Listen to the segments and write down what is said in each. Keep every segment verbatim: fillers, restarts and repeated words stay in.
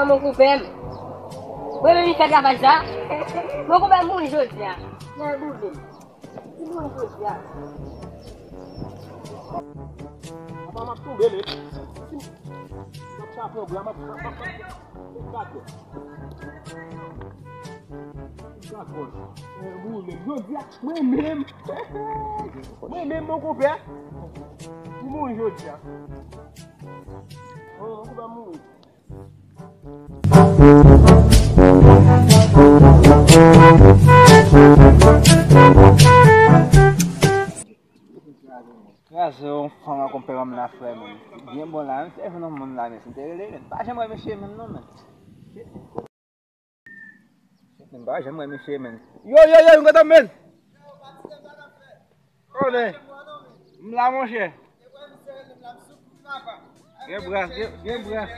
Mon konpè m. Mwen menm ki fè travay sa. Mon konpè m mouri jodi a. Lè boule. Li mouri jodi a. Apa m ap tonbe, men. Si m ap chape yon bra, m ap, m ap, m ap, m ap, m ap, m ap, m ap, m ap, Jodi a, mwen menm. Mwen menm, mon konpè. Li mouri jodi a. Mon konpè mouri. Kraze yon fanm ak yon pè manm la, frè, men. Byen bon la, men, se yon moun la, men, si m te rele, men, pa janm wè mesye, men, non, men. Men, pa janm wè mesye, men. Yo, yo, yo, m kontan, men. Konnen. M la, monchè. Gen bras, gen, gen bras.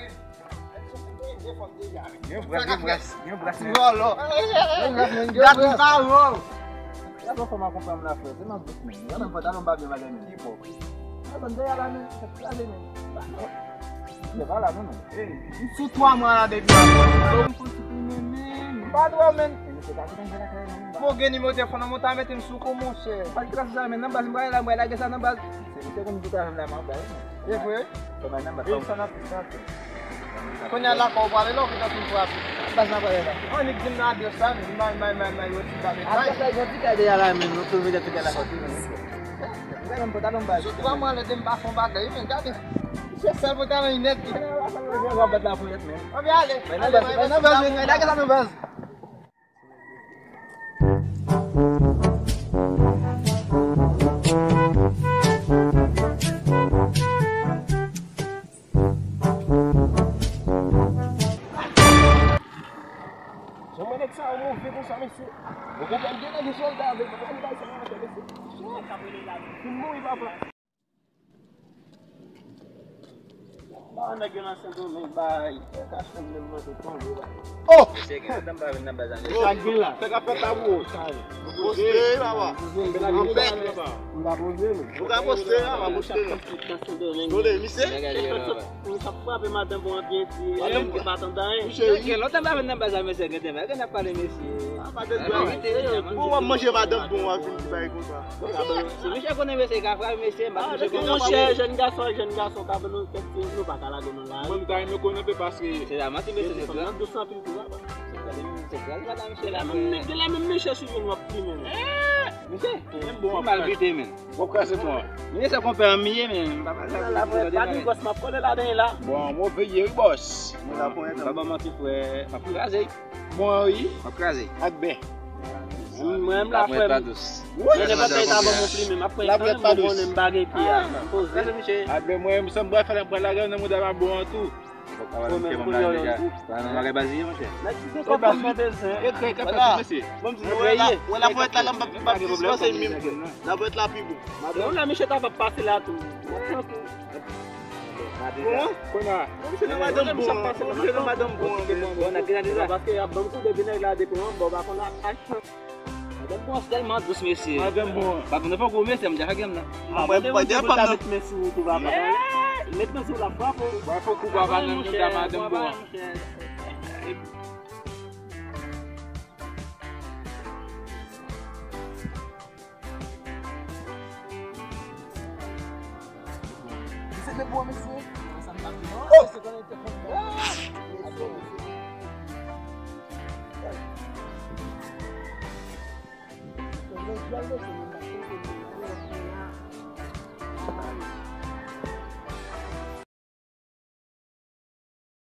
Gen bras, gen bras, gen bras, men. Gen bras, men, gen bras. Gad fanm a konprann la, frè. Se nan bout, men. Gad nan pantalon babye, madanm, ki pòp. Gad nan dèyè la, men. Se kraze, men. Se pa la, non, men. M sou twa mwa la depi. M fon ti tou, men, men. M pa twò, men. Bon, gen nimewo telefòn nan, mwen ta mete m sou kou, monchè. Pa t grase sa, men nan baz, m pral la, m pral lage sa nan baz. Se misye konn tout afè m la, m ap bay, men. E vre? Kòman nan baz? Wi, sa n ap fè, sa n ap fè. Kounye a lakòl ou prale la, ou gentan fin frape. Baz nan prale la. Annik di m nan adrès la, men, may, may, may, may, yo ti kale. Adrès la, yo ti kale deja la, men, nou twouve yo ti kale lakòl, men. Ou gentan m pantalon baz. Sou twa mwa lè de m pa fè yon bagay, men, gade. Se sèl pantalon inèt. Ann ale. Lage sa nan baz. Jan mwen nèg sa yo move konsa, mesye. Mwen konprann gen nèg sòlda avèk mwen, gade bagay sa yo fè, mesye. Fin mouri, papa. Ba nèg yo nan Sendomeng bay, fè kachèt menm nan se tonbe bay. Oh! Se gen ladan ba vin nan bazan. Sa gen la. Sa ka fèt la, bro. Poste, papa. Anpè. M pa poze, non. Ou ka poste, papa, poste. Tande, misye. Misye ap frape madanm bon an byen di, li pa tande anyen. Gen lontan m pa vin nan bazan, mesye, gen demen, gen ap pale, mesye. Ou wè manje madanm bon an vin di bay konsa. Si misye konnen mesye ka frape mesye, m pa touche konsa. Monchè, jèn gason ak jèn gason ka ban nou kèk ti, nou pa ka lage nou la. Mwen, m ta renmen konnen tou paske se la manti mesye se gran. Dous anpil tou, papa. Se gran, se gran, se gran, mesye la. Gen lè menm mesye sou jwenn w ap plimen, men. Mesye, menm bon, m mal bite, men. Bon, kraze pon an. Mesye, se konpè an m ye, men m pa pral la. Bad bòs, m ap kole ladan la. Bon, move ye, wi, bòs. Mwen la pou entan. M pa ban manti, frè. M ap kraze. Bon, wi. M ap kraze. Ak bè. Mwen menm la, frè m. Mwen nenpòt lè ta ban mwen plimen, m ap pran tan, mwen konnen m bagay pye a. Poze. Ak bè, mwen menm, sa m pral fè la, m pral lage nan mouda pa bon an tou. Ou menm, kounye a, yo tou. Nan bagay baz li ye, monchè. Nèg ki gen kòb, pa bezwen. Ekrè, ekrè, mesye. Bon, m di, wè la, wè la pou et la, la, m ap, m ap dispanse menm. La pou et la pi bon. Yon lè misye ta va pase la tou. Bon, misye nan madanm bon an. Misye nan madanm bon an, men. Bon, nan grenade la. Paske y ap ban m kou de vin la depi yon bò, pa konn ak, ak. Madanm bon an tèlman dous, mesye. Madanm bon an. Pa konn fò gwo mesye, m di ak gen nan. Mwen, mwen, mwen, mwen, met men sou ou tou, papa. Met men sou la, frape. Mwen fò kou papa nan mouda madanm bon an. Misye te bon, mesye. Sa m t ap di, non, mesye, konnen te fon.